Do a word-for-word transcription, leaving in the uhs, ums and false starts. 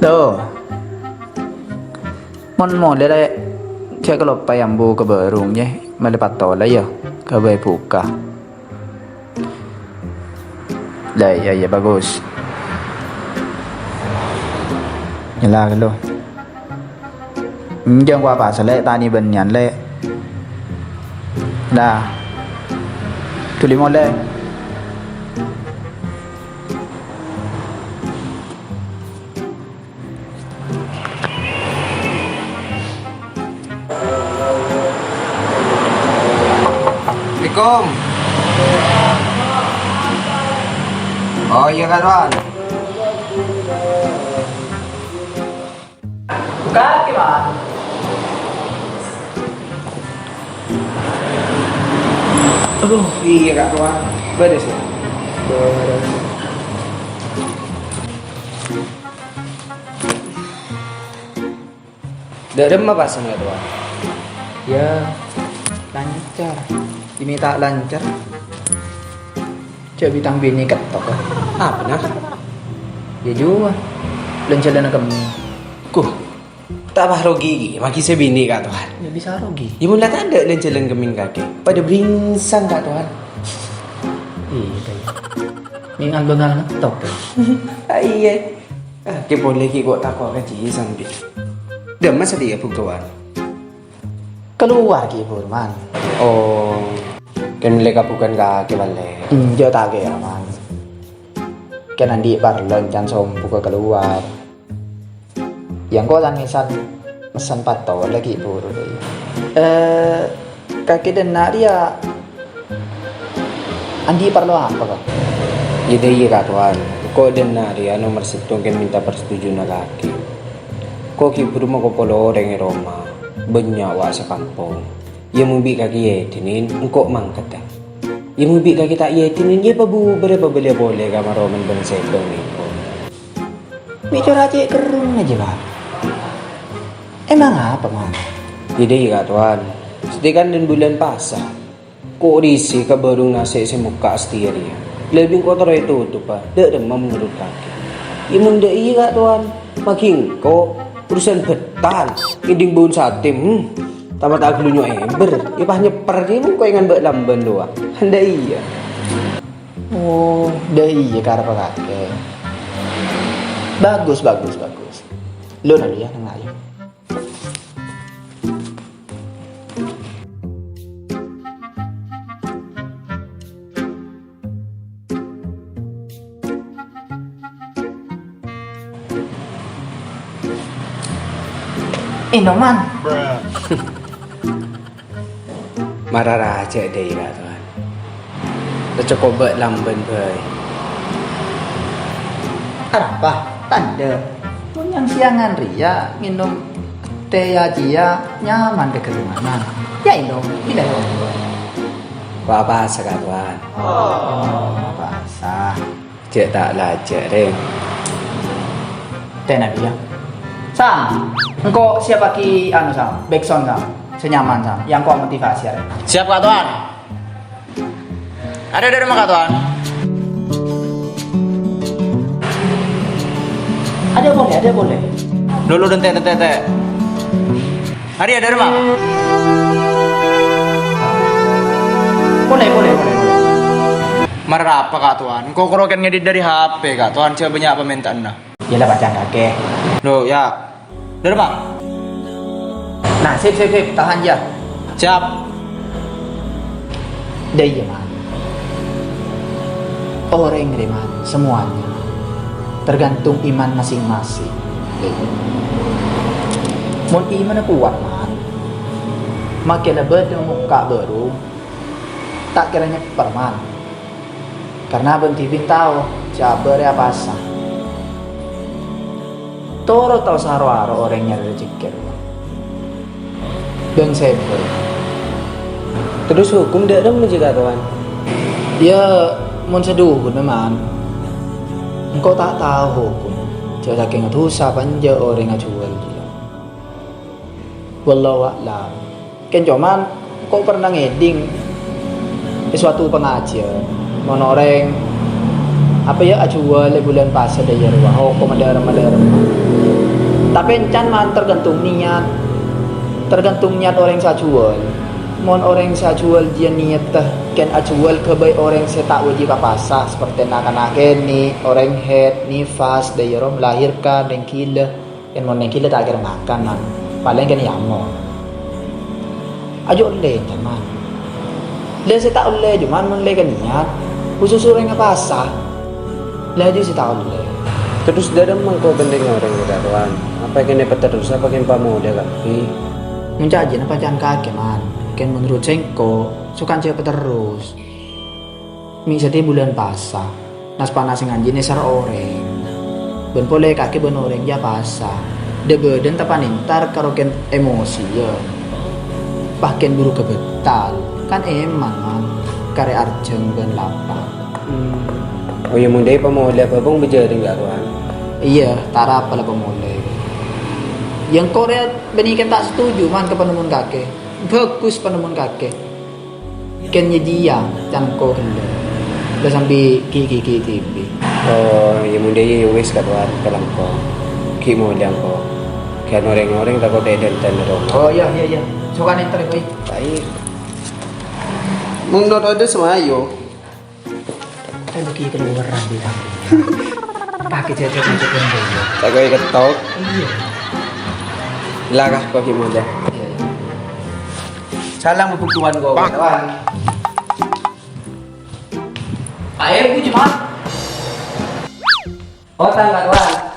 Lo. Mon molè, Lè', jhâ' kaloppaè ambu ka bârung, yâ. Mellè patola, yâ. Kabây buka. Lah, iyâ, iyâ, bagus. Nyella ghâllu. Enjâ' engko' apasa, Lè', tanè bânnèyan, Lè'. Lah. Dhuli molè. Assalamualaikum. Oh, iyâ, Kak Tuan. Buka, Kak Tuan. Aduh, iyâ, Kak Tuan. Bârâs, yâ? Bârâs. Dâ' remma pasèn, Kak Tuan? Yâ, lancar. Dimènta lancar. Jhâ' bi' tang binè kettok, yâ. Apa, nah? Yâ, jiyâ. Lan-jhâlânna kemmèng. Kuh, ta' pas rogi ghi, maghi sè binè, Kak Tuan. Yâ, bisa rogi. Yâ, mon la tadâ' lan-jhâlân kemmèng kakè. Padâ bringsang, Kak Tuan. Iyâ, Kak. Mèngal-bângal ngettok, yâ. Ah, iyâ. Ah, kè polè ghi' ko' tako' ka jiyâ sambi. Dâ' emma satèya bhungkawan? Kalowar ghi' buru, Man. Oh, kèng mellè kabhughân kakè bâli. Enjâ' ta' kèra, Man. Kèng andi' parlo can sombhu ka kalowar. Yâ engko' can-ngècan messen patola ghi' buru, dâ' iyâ. Eh, Kakè dâ' enna' rèya andi' parlo apa, Ka'? Yâ, dâ' iyâ, Ka' Towan. Engko' dâ' enna' rèya nomer sèttong kèng mènta parsetujuna kakè. Engko' ghi' buru makopol orèng è roma, bânnya' wa' sakampong. Yâ, mon bi' kakè èdinin, engko' mangkèdhâ. Yâ, mon bi' kakè ta' èdinin, yâ, pabubârâ pabâliyâ polè ka Maroman bân Sèbâng, èngko'. Mè' cora' cè' kerrung ajâ, Ka'. Emang apa, Man? Yâ, dâ' iyâ, Ka' Towan. Satèya kan dâlem bulân pasa. Ko' rèsè ka bârung nasè' sè mokka' satèya rèya. Lebbi engko' terro ètotobhâ, dâ' remma menurut kakè. Yâ, mon dâ' iyâ, Ka' Towan. Maghi engko' urusan bhâtal, ngèdhing bâuna satèya, hmm. Tama ta' ghâllu nyo' èmbher, yâ pas nyèpper kèya mon ko' èngan bâ' lambân rowa. Dâ' iyâ. Oh, dâ' iyâ karebbhâ kakè. Bagus, bagus, bagus. Lo' na, lo' yâ, neng na', yâ. Ènom, Man. Mara rajâ dâ' iyâ, Ka' Towan. Reccè ko' bâ' lambân bhâi. Arapa? Tandhâ. Mon yang siangan rèya ngènom tè ajiyâ nyaman dâ' ghâllu, Man. Yâ, ènom. Bilâ, ènom. Wa' pasa, Ka' Towan. Oh, pasa. Cè' ta' lajâ', rèng. Tèna, Biyâ. Sam, engko' siappaghi, anu, Sam, backsound, Sam. Sè nyaman, Sam. Yang engko' motivasi, arè. Siap, Ka' Towan. Ada di rumah, Ka' Towan? Ada boleh, ada boleh. Dulu, dente, dente, dente. Hari ada rumah? Boleh, boleh, boleh, boleh. Marapa, Ka' Towan? Engko' karo kèng ngèdit dâri H P, Ka' Towan. Cè' bânnya' pamènta'anna. Yâ la, pacang kakè. Loh, yâ. Dâri rumah? Nah, sip, sip, sip. Tahan, yâ. Siap. Dâ' iyâ, Man. Orèng rè, Man, semuanya tergantung iman masing-masing. Mon imanna kowat, Man, makè la bâdâ mokka' bârung, ta' kèra nyèpper, Man. Karna bâ'na dhibi' tao jhâ' abâ' rè apasa. Toro' tao saro-aro orèng nyarè rejhekkè rowa. Bân sèbâ. Terros hokom dâ' remma jiyâ, Ka' Towan? Yâ, mon sadhuwâna, Man. Engko' ta' tao hokom. Jhâ' sakènga dhusa panja orèng ajhuwâl jiyâ. Wallahu a'lam. Kèng coma, ko' pernah ngèdhing è suatu pangajiyân, mon orèng, apa yâ, ajhuwâl è bulân pasa dâ' iyâ rowa, hokomma dâ' remma-dâ' remma. Tapè èncan, Man, tergantung niat. Tergantung niat orèng sè ajhuwâl. Mon orèng sè ajhuwâl jiyâ niyatta ghun ajhuwâl ghâbây orèng sè ta' wâjib apasa, sapertèna na-kana kènè', orèng haid, nifas, dâ' iyâ rowa melahirkan, rèng ghilâ. Ghun mon rèng ghilâ ta' kèra makan, Man. Palèng ghun èyamok. Ajjhâ' ollè, Man. Lè sè ta' ollè, coma mon lè kènè' niat, khusus orèng apasa. Lè ajjhâ' sè ta' ollè. Terros dârâmma engko' ghântèngnga orèng katarowan? Apa kènè' paterros, apa kènè' pamolè kabbhi? Mon ca'na pacan kakè, Man. Ghun menurut sèngko', sokan jhâ' paterros. Mè' satèya bulân pasa, nas-panas ngajhi nèsar orèng. Bân polè kakè bân orèng jhâ' pasa. Dhâ-bâdhân ta' panèntar karo ghun emosian. Pas ghun buru ghâbâttal. Kan èmang, Man, karè arjhâng bân lapar. Hmm. Oh, iyâ, mon dâ' iyâ pamolè bhâbhâng bâjârèng katarowan. Iyâ, ta' arapa la pamolè. Iyâ, engko' rèya bânnè ghun ta' setuju, Man, ka panemmowan kakè. Bhâghus panemmowan kakè. Ghun nyajhiyâ can engko' ghellâ'. La sambi ghi'-ghi' ghi' dhibi'. Oh, iyâ, mon dâ' iyâ, wis, katarowan, kalangkong. Ghi' molè engko'. Ghun orèng-orèng tako' dâ' èdhântèn rowa. Oh, iyâ, iyâ, iyâ. Sokan èntar, Boy. Baik. Mon noro' dâ' samayu. Kan lagi keluaran di samping. Pakai jajan untuk yang dulu. Tako' èkettok. Iyâ. Lakah kok gimana? Iyâ, iyâ. Salam kebutuhan kau, kawan. Ayo, Bu Jumat. Otang, kawan.